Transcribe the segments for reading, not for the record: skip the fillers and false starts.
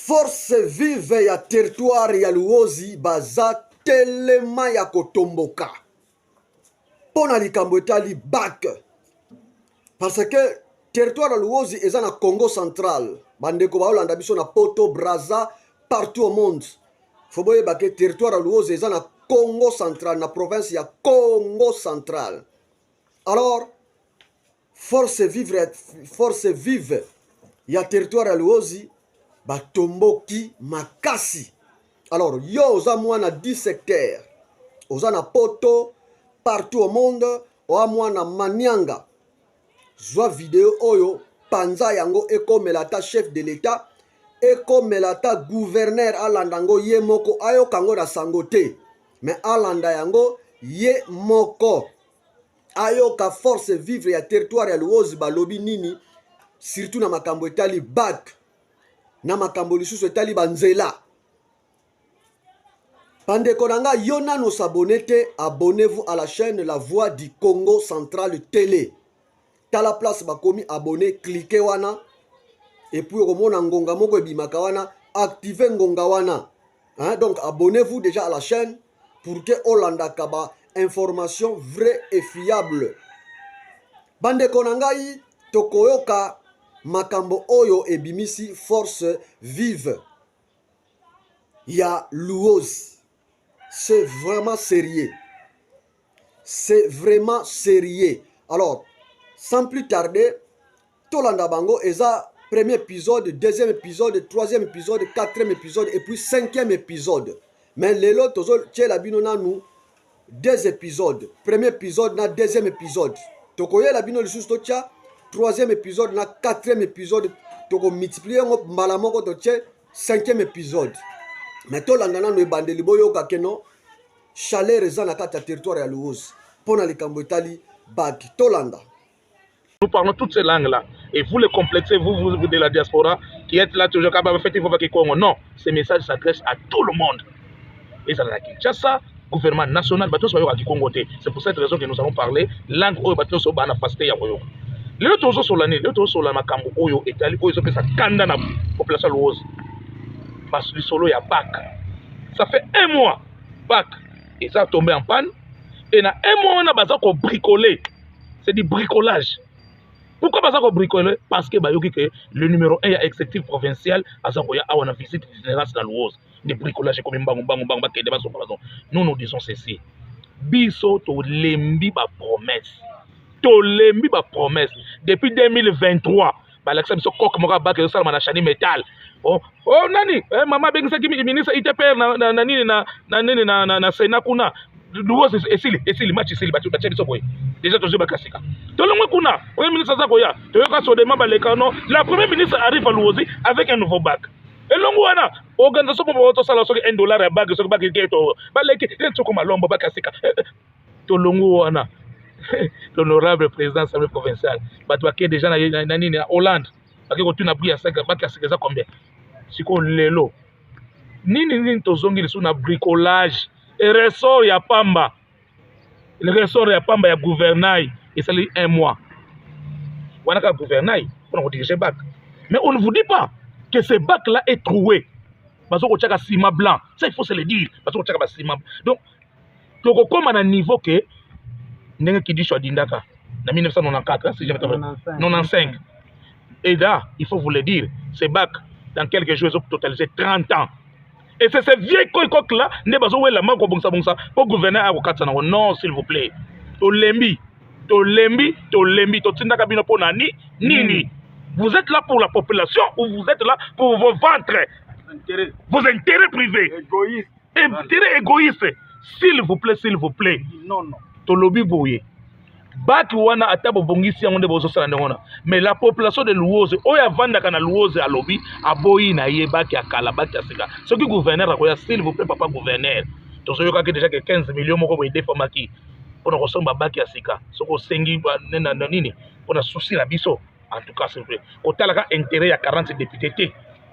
Force vive ya territoire ya Luozi baza telema ya kotomboka mpo na likambo etali bac, parce que territoire ya Luozi eza na Congo central. Bandeko baolanda biso na Poto, Braza, partout au monde, faut boyeba ke territoire ya Luozi eza na Congo central, na province ya Congo central. Alors force vive ya territoire ya Luozi batomboki makasi. Alors yo oza mwana 10 secteur, oza na Poto, partout au monde, oa mwana Manianga, zwa video oyo, panza yango, ekomela ata chef de l'État, ekomela ata gouverneur, alanda yango ye moko, ayoka yango na sango te, mais alanda yango ye moko, ayoka force vive ya territoire ya Luozi balobi nini, surtout na makambo etali bac, na makambo lisusu etali banzela. Bandeko na ngai, yo nano s'abonner te, abonnez-vous à la chaîne La Voix du Congo Central Télé. Tala place bakomi abonné, clique wana, et puis okomona ngonga moko ebimaka wana, active ngonga wana, hein? Donc abonnez-vous déjà à la chaîne pour que olandaka ba information vraie et fiable. Bandeko na ngai, tokoyoka makambo oyo ebimisi force vive ya Luozi. C'est vraiment sérieux, c'est vraiment sérieux. Alors, sans plus tarder, tolanda bango. Eza premier épisode, deuxième épisode, troisième épisode, quatrième épisode et puis cinquième épisode. Mais lelo tozotiela bino nanu deux épisodes, premier épisode na deuxième épisode. Tokoyela bino lisusu, totia troisième épisode na quatrième épisode, tokomultiplie yango mbala moko, totie cinquième épisode. Mais tolanda nano ebandeli, boyoka keno chaleur eza na kati ya territoire ya Luozi mpo na likambo etali bac. Tolanda. Nous parlons toutes ces langues-là. Et vous les complexez, vous, vous, vous de la diaspora, qui êtes là toujours, en fait, il faut pas qu'il Congo. Non, ce message s'adresse à tout le monde. Et ça, la Kinshasa, gouvernement national, bato nyonso Congo. C'est pour cette raison que nous allons parler langue oyo bato nyonso bana facilité ya koyoka. Lelo tozosola nini? Lelo tozosola makambo oyo etali, oyo ezopesa kanda na population luozi, lisolo ya bac. Ça fait un mois bac eza tombé en panne, et na un mois wana baza kobricoler. C'est du bricolage. Pourquoi baza kobricoler? Parce que bayoki ke le numéro 1 ya exécutif provincial aza koya awa na visite d'itinérance na Luozi, nde bricolage ekomi mbangu mbangu mbangu, bakende bazonga bazonga. Nous, nous disons ceci: biso tolembi bapromesse, tolembi bapromesse. Depuis 2023 balakisa biso coque moko ya bac ezosalama na Chani Metal. Oh, nani, mama abengisaki ministre ITPR na nini na nini na Sénat kuna. Luozi esili, esili match, esili, batia biso boye déjà, tozwi bakasika, tolongwe kuna. Premier ministre aza koya, toyoka Sodema baleka no. La premier ministre arrive à Luozi avec un nouveau bac. Elongo wana organisation moko tosala soki 1 dollar ya bac, soki bac ke to baleki soko malombo bac ya sika. Tolongo wana, l'honorable président assemblée provinciale, bato bake déjà na nini, na Hollande, bake kotuna prix ya sika, bac ya sika eza combien. Sikoyo lelo nini nini, tozongi lisusu na bricolage, ressort ya pamba, ressort ya pamba ya gouvernail. Esali un mois wana kaka gouvernail mpona kodirige bac, mais on ne vous dit pas que ce bac là est troué. Bazo kotiaka ciment blanc, ça il faut se le dire, bazo kotiaka baciment. Donc tokokóma na niveau ke ndenge Kidisho adindaka na 1994, si je me trompe, 95. Et là, il faut vous le dire, ce bac, dans quelques jours, ils ont totalisé 30 ans. Et c'est ce vieux coque là nde bazowela mako kobongisa bongisa mpo gouverneur akokatisa nango. Non, s'il vous plaît, tolembi, tolembi, tolembi. Totindaka bino mpo na ni nini? Vous êtes là pour la population ou vous êtes là pour vos ventres, vos intérêts privés? Égoïste. Intérêt égoïste. S'il vous plaît, s'il vous plaît. Non, non. Tolobi boye, bac wana, ata bobongisi yango nde bozosala ndenge wana, mais la population de Luozi oyo avandaka na Luozi alobi aboyi na ye bac ya kala, bac ya sika. Soki gouverneur akoya, s'il vous plaît, papa gouverneur, tozoyokaki déjà ke 15 millions moko boye edefamaki mpona kosomba bac ya sika. Soki osengi na nini mpona souci na biso, en tout cas, s'il vous plaît, kotalaka intérêt ya 40 député te,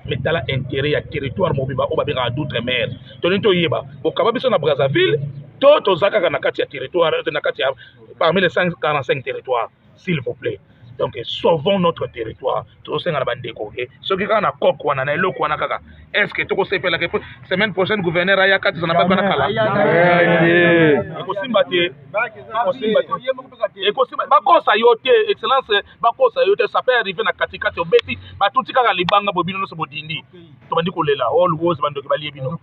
mais tala intérêt ya territoire mobimba oyo babengaka d'outre mer. Tolingi toyeba, bokaba biso na Brazzaville to toza kaka na kati ya territoire, na kati ya parmi les 145 territoires? S'il vous plaît. Donc sauvons notre territoire. Tozosenga na bandeko ke soki kaka na coque wana, na eloko wana kaka, est ce que tokosepelaka semaine prochaine gouverneur aya katisa na baka na kala? Ekosimba te, ekosimba te, ekosimba. Bakosa yo te, excellence, bakosa yo te. Ça peut arriver na katikati, obeti batuti kaka libanga boye, bino nyonso bodindi, tobandi kolela: "Oh, Luozi, bandoki balie bino."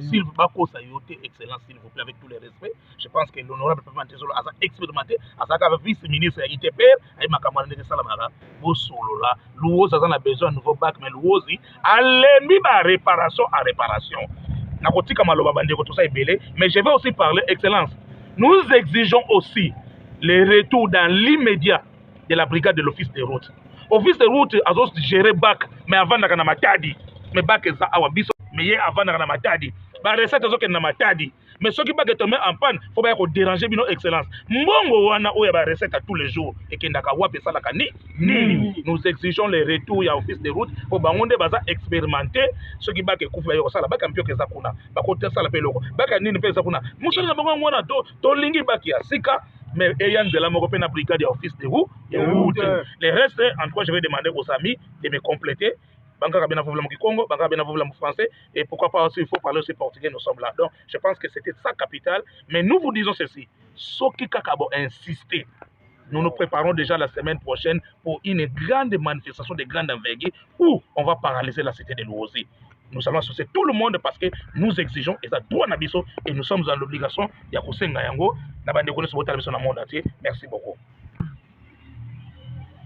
S'il bakosa yo te, excellence, s'il vous plaît, avec tous les respects, je pense que l'honorable Papa Mantezolo aza expérimenté, azalaka vice ministre ya ITPR, aye makambo wana ndenge esalamaka. Bosolola. Luozi aza na besoin ya nouveau bac, mais Luozi alembi baréparation à réparation. Nakotika maloba, bandeko, toza ebele, mais je vais aussi parler. Excellence, nous exigeons aussi le retour dans l'immédiat de la brigade de l'office des routes. Office des routes azogérer bac, mais avandaka na Matadi, mais bac eza awa biso, mais ye avandaka na Matadi, barecette ezokende na Matadi. Mais soki bac etombe en panne, faut baya kodéranger bino, excellence. Mbongo wana oyo ya barecette à tous les jours ekendaka wapi? Esalaka ni nini? Nous exigeons le retour ya office de route, mpo bango nde baza expérimenté. Soki bac ekufi, baye kosala bac ya mpioka eza kuna, bakosala mpe eloko bac ya nini mpe eza kuna. Mosala na bango yango wana. Tolingi bac ya sika, mais eya nzela moko mpe na brigade ya office de route, ya route. Le reste, en tout cas, je vais demander aux amis de me compléter. Bangaka bena vuvula Kikongo, bangaka bena vuvula français, et pourquoi pas aussi, il faut parler aussi portugais, nous sommes là. Donc, je pense que c'était ça capital. Mais nous vous disons ceci, soki kaka bo insister, nous nous préparons déjà la semaine prochaine pour une grande manifestation de grande envergure où on va paralyser la cité de Luozi. Nous allons associer tout le monde parce que nous exigeons eza droit na biso et nous sommes dans l'obligation ya kosenga yango na bandeko nyonso botala biso na monde entier. Merci beaucoup.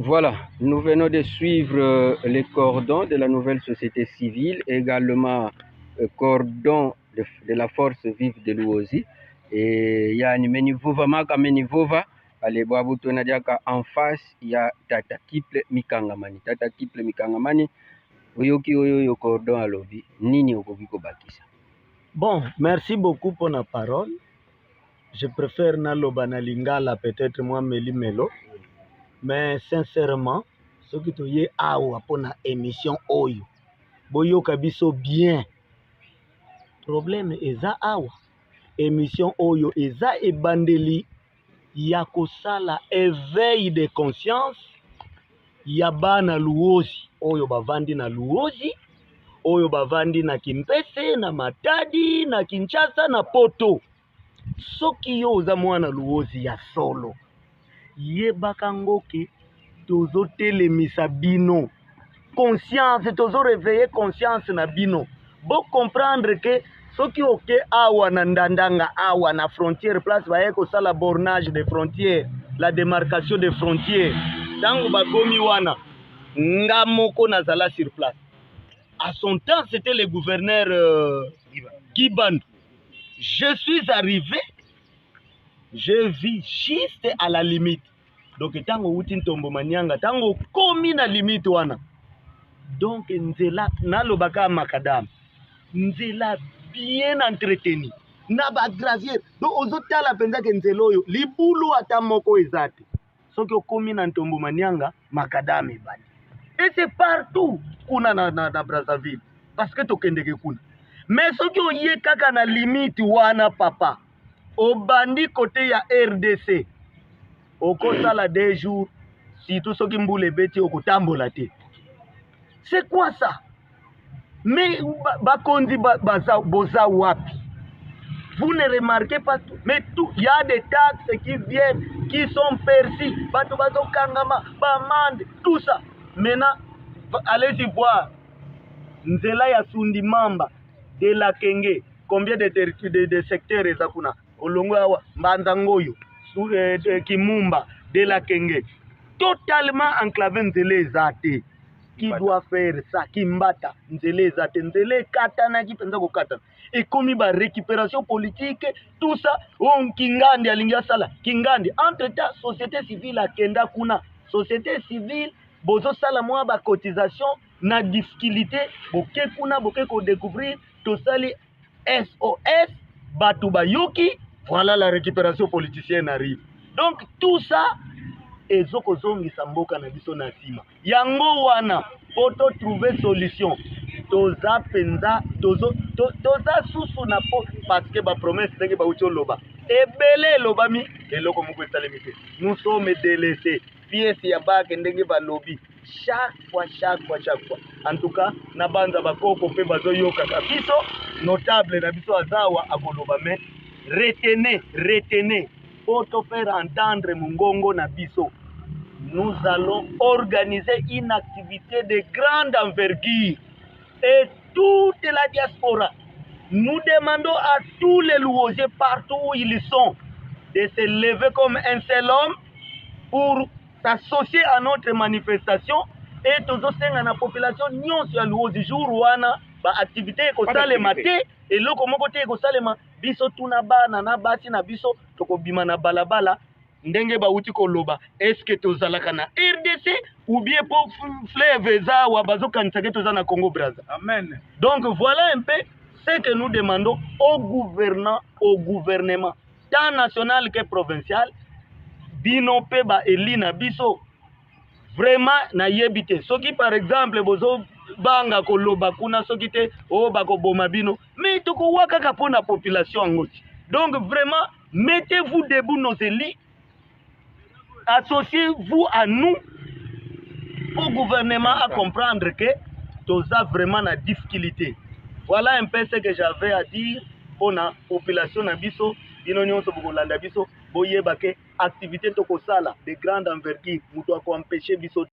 Voilà, nous venons de suivre les cordons de la nouvelle société civile, également cordon de la force vive de Luozi. Et il y a Menivova Maka Menivova, allez, Boabuto Nadiaka en face, il y a Tata Kiple Mikangamani. Tata Kiple Mikangamani, oyoki oyo yo cordon alobi, nini okoki kobakisa? Bon, merci beaucoup pour la parole. Je préfère naloba na lingala, peut-être moi meli melo. Mais sincèrement, soki toye awa mpona émission oyo, boyoka biso bien. Problème eza awa. Émission oyo eza ebandeli ya kosala éveil de conscience ya bana Luozi oyo bavandi na Luozi, oyo bavandi na Kimpese, na Matadi, na Kinshasa, na Poto. Soki yo oza mwana Luozi ya solo, yebaka ngo ke tozotelemisa bino conscience, tozoréveiller conscience na bino, bocomprendre ke soki oke awa na Ndandanga, awa na frontière, place baye kosala bornage de frontière, la démarcation de frontière, ntango bakomi wana, nga moko nazala sur place. À son temps, c'était le gouverneur Kibando. Je suis arrivé, je vis juste à la limite. Donc ntango outi Ntombo Manianga, ntango okomi na limite wana, donc nzela, nalobaka macadam, nzela bien entretenu na bagravier. Donc ozotala mpenza ke nzela oyo libulu ata moko eza te. Soki okomi na Ntombo Manianga, macadam ebandi, et c'est partout kuna na Brazzaville, parce que tokendeke kuna. Mais soki oye kaka na limite wana, papa, obandi kote ya RDC, okosala 2 jours, surtout soki mbula ebeti, okotambola te. C'est quoi ça? Mais bakonzi baza, boza wapi? Vous ne remarquez pas tout, mais tout, il y a des taxes qui viennent, qui sont perçues, bato bazokangama, baamende, tout ça. Maintenant, allez-y voir nzela ya Sundi Mamba de la Kenge, combien de secteurs eza kuna? Olongo awa Mbanza Ngoyo, Kimumba de la Kenge, totalement enclavé, nzela eza te. Qui doit faire ça? Kimbata, nzela eza te, nzela ekatanaki mpenza kokatana, ekomi barécupération politique, tout ça. Oyo Kingandi alingi asala Kingandi. Entre temps, société civile akenda kuna, société civile bozosala mwa bacotisation na difficulté, boke kuna, boke kodécouvrir, tosali SOS, bato bayoki, voilà, la récupération politicienne arrive. Donc tout ça ezokozongisa mboka na biso na nsima. Yango wana, mpo totrouve solution, toza mpenza toza susu na po, parce que bapromesse ndenge bauti oloba ebele elobami, eloko moko esalemi te. Nous sommes délaissés. Pièce ya bake ndenge balobi chaque fois, chaque fois, chaque fois. En tout cas, na banza bakoko mpe bazoyokaka biso. Notable na biso aza awa, akoloba. Mais retenez, retenez, po to faire entendre mongongo na biso, nous allons organiser une activité de grande envergure et toute la diaspora, nous demandons à tous les Luoziens partout où ils sont de se lever comme un seul homme pour s'associer à notre manifestation. Et tozosenga na population nyonso ya Luozi, jour wana baactivité ekosalema te, eloko moko te ekosalema. Biso tuna bana na basi na biso, tokobima na balabala ndenge bauti koloba. Eske tozalaka na RDC ou bien po fleuve eza awa, bazokanisaka toza na Congo Braza? Amen. Donc voilà un peu ce que nous demandons au gouvernant, au gouvernement tant national que provincial. Bino mpe baeli na biso, vraiment nayebi te soki par exemple bozobanga koloba kuna, soki te oyo bakoboma bino, mais tokowa kaka mpo na population yango ti. Donc vraiment, mettez-vous debout, nos élus, associez-vous à nous au gouvernement à comprendre que toza vraiment na difficulté. Voilà un peu ce que j'avais à dire mpona population na biso. Bino nyonso bokolanda biso, boyeba ke activité tokosala de grande envergure, moto akoempêche biso.